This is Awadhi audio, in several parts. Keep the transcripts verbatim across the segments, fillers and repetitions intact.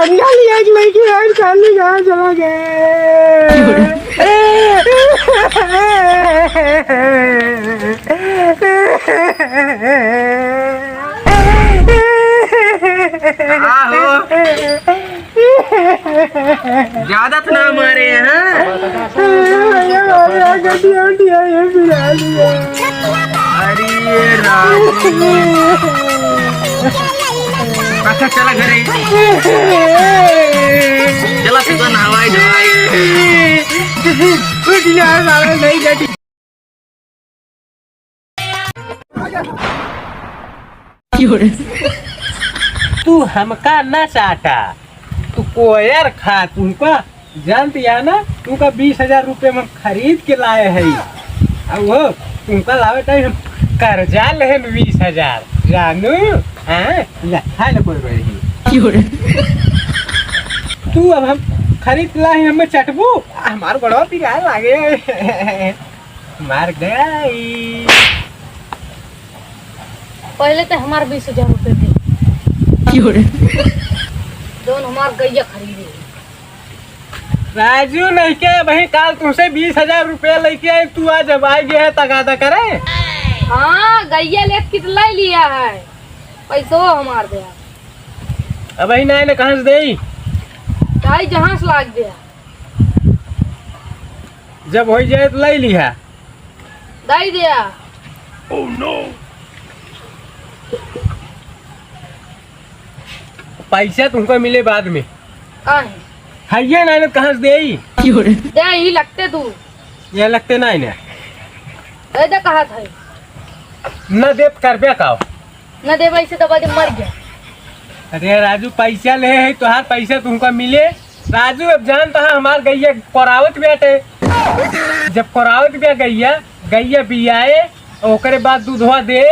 अंडा लिया कि लड़की रात शाम में कहाँ चला गए? आहो। ज्यादा तो ना मारे हैं, हाँ? अरे यार, गड्डी उल्टी है, ये भी आ लिया। अरे राम। अच्छा, चला घरे। चला, तू तो नहवाई धोवाई। उठ जा, साला, नहीं गड्डी। तू हमका ना चाटा, तू कोयर खा, तुमका जानत या ना, तुमका बीस हजार रुपये में हम खरीद के लाए हई। अब वो तुमका लावे टाइम हम कर्जा लेहन बीस हजार, जानू? हाँ, ले, खा ले कोई रही। तू अब हम खरीद के लाए हमें चटबू, हमार गोड़वा पिराए लागे। मर गई। पहले तो हमार बीस हजार रुपये दे। क्यों रे? जौन हमार गैया खरीदे। राजू नहीं के भाई, काल तुमसे बीस हजार रुपया लेके आए, तू आज अब आ गया है तगादा करे। हाँ, गैया लेत कित ले लिया है, पैसो हमार दे। अब भाई ना, ना कहाँ से देई? ताई जहाँ से लाग गया। जब हो जाए तो ले लिहा। दाई दिया। Oh no! पैसा तुमको मिले बाद में। काहे? है ये ना, कहाँ से देई? दे ही लगते तू। ये लगते ना है ना। दे दे कहा था। न देत करबे का? न देबे, ऐसे दबा दे, मर गया। अरे राजू, पैसा ले है, तोहार पैसा तुमका मिले। राजू, अब जानता है, हमार गैया कोरावत बाटे। जब कोरावत बा गैया, गैया बियाए, ओकरे बाद दूधवा दे,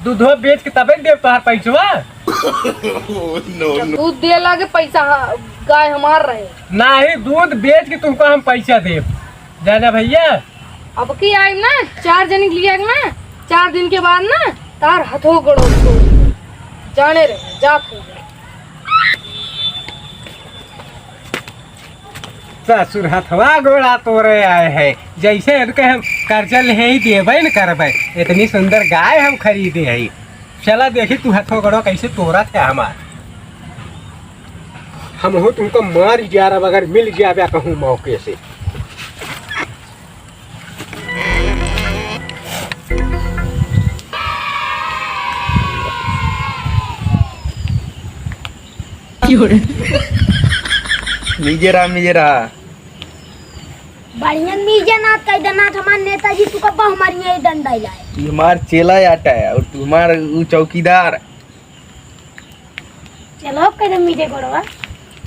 दूधवा बेच के तबे देब तोहार पैसवा। दूध दे लागे पैसा, हाँ, गाय हमार रहे। नाही, दूध बेच के तुमका हम पैसा देब, जाना भैया। अब की आइब ना, चार जनी के लिए आइब ना, चार दिन के बाद ना, तार हथो गोड़ो तोड़ देब। जाने रहे, जात है। ससुर हथवा गोड़ा तोड़े आए है, जैसे इनके हम कर्जा ले ही देबे न करबे। इतनी सुंदर गाय हम खरीदे है। चला देखी तू हथवा गोड़वा कैसे तोड़त है हमार। हम हो तुमको मार जा रहा, अगर मिल गया बा कहूँ मौके से। मीजे रहा, मीजे रहा। बढ़िया मीजे ना, कह देना हमार नेताजी, तू कब हमारी ये डंडा लाए? ये हमार चेला आटा है और तू हमार ऊ चौकीदार। चलो, कदम मीजे गोड़वा।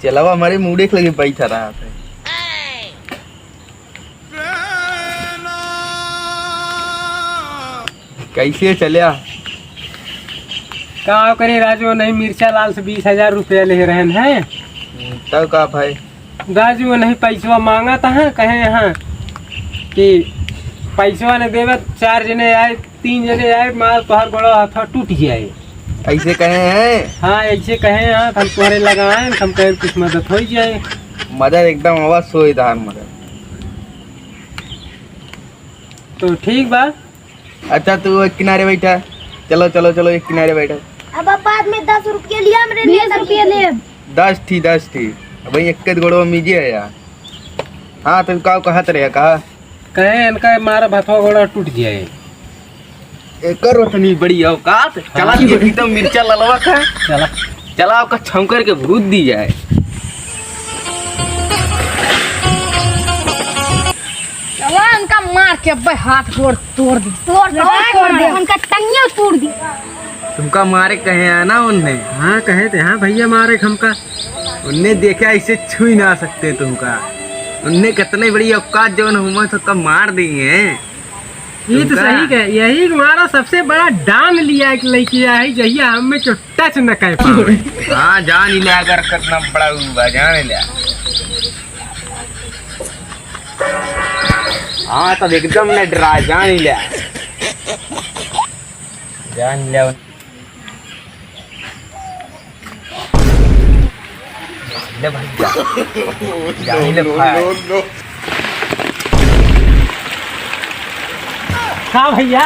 चलावा हमारे मुड़े के लगे बैठा रहा है। कैसे चल्या? का करे राजू, नहीं मिर्चा लाल से बीस हजार रुपया ले रहन है। तब का भाई? राजू नहीं पैसवा मांगा था, कहे यहाँ कि पैसवा न देवे, चार जने आए, तीन जने आए, मार तोहर बड़ा हाथ टूट जाए। ऐसे कहे हैं? हाँ, ऐसे कहे हैं, हम तोहरे लगाए, हम कहे कुछ मदद हो जाए। मदद एकदम अवश्य होई तहार मदद। तो ठीक बा। अच्छा, तू एक किनारे बैठा। चलो, चलो, चलो, एक किनारे बैठा। अब आप बाद में दस रुपया लिया हमरे बीस रुपया ले। दस ठी, दस ठी। अब भाई, एक गोड़वा मीजे है यार। हाँ, तो का कहत रहे, कहा? कहे इनका मारा भथवा गोड़ा टूट जाए। एकर उतनी बड़ी औकात। चला हाँ। देखी तो मिर्चा ललवा का। चला। चला ओका छौंकर के भूत दी जाए। चला उनका मार के अब्बे हाथ गोड़ तोड़ दी। तोड़, तोड़, तोड़ दे। उनका टंगिया तोड़ दी। तुमका मारे कहे है ना उनने? हाँ कहे थे, हाँ भैया मारे हमका। उनने देखा ऐसे छुई ना सकते तुमका। उनने कितने बड़ी औकात जो उन्हें हुआ सबका मार दी है। ये तो तुमका सही कहे, यही हमारा सबसे बड़ा डान लिया एक लड़की है, जहिया हम में जो टच न कर पावे। हाँ, जान ही ले अगर कितना बड़ा हुआ, जान ले। हाँ, तब एकदम न डरा, जान ही ले। जान ले। ले भैया। जाने ले भाई। का भैया?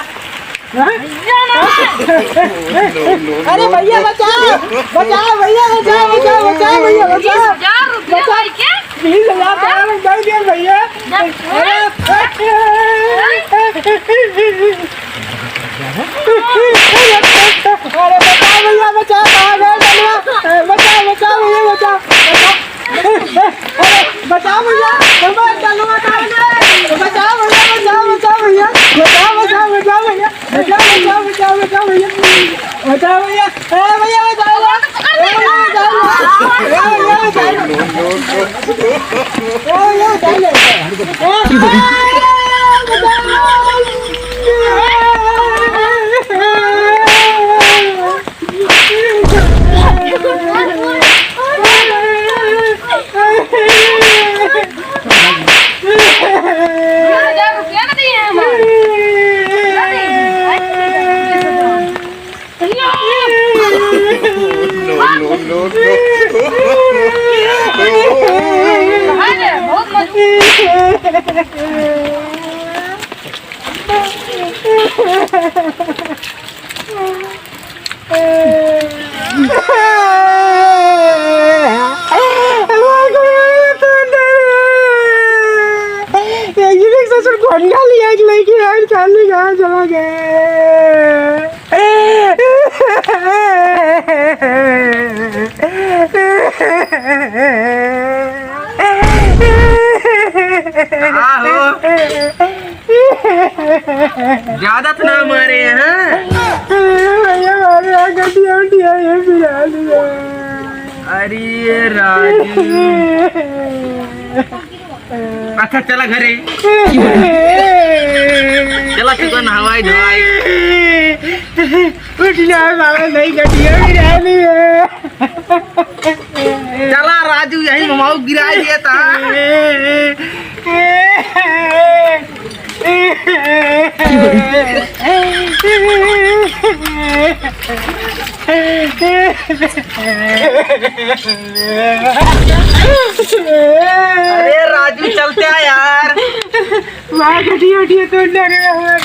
हाँ? भैया ना। अरे भैया बचाओ, बचाओ भैया, बचाओ, बचाओ, बचाओ भैया, बचाओ। बीस हजार रुपया बचाओ। भाई के? बीस हजार का दे दिया भैया। जब अरे, अरे बचाओ भैया, बचाओ, कहाँ गए बलुआ? बचाओ, बचाओ भैया, बचाओ, बचाओ। अरे बचाओ भैया, हमारे बलुआ कहाँ गए? बचाओ भैया, बचाओ, बचाओ भैया, बचाओ, बचाओ, बचाओ भैया, बचाओ, बचाओ, बचाओ, बचाओ भैया, बचाओ भैया। ए भैया, बचाओ। ए भैया, बचाओ। ए भैया, बचाओ। ए भैया, बचाओ। ए भैया, बचाओ। हजार रुपया ना दिए हमारे। No, no, no, no। ये भी ससुर गोंडा लिया के लेके आए, चालू कहाँ चला गए? का हो? ज्यादा तो ना मारे हैं? भैया, मारे यहाँ गड्डिया उड्डिया ये गिरा दिया। अरे राजू। अच्छा, चला घरे। चला, तू तो नहवाई धोवाई। उठ जा बाबा, नहीं गड्डिया गिरा दी है। चला राजू, यही ममाऊ गिरा दिया था। अरे राजू, चलते हैं यार। वाह, घटिया, घटिया, तो डरे यार।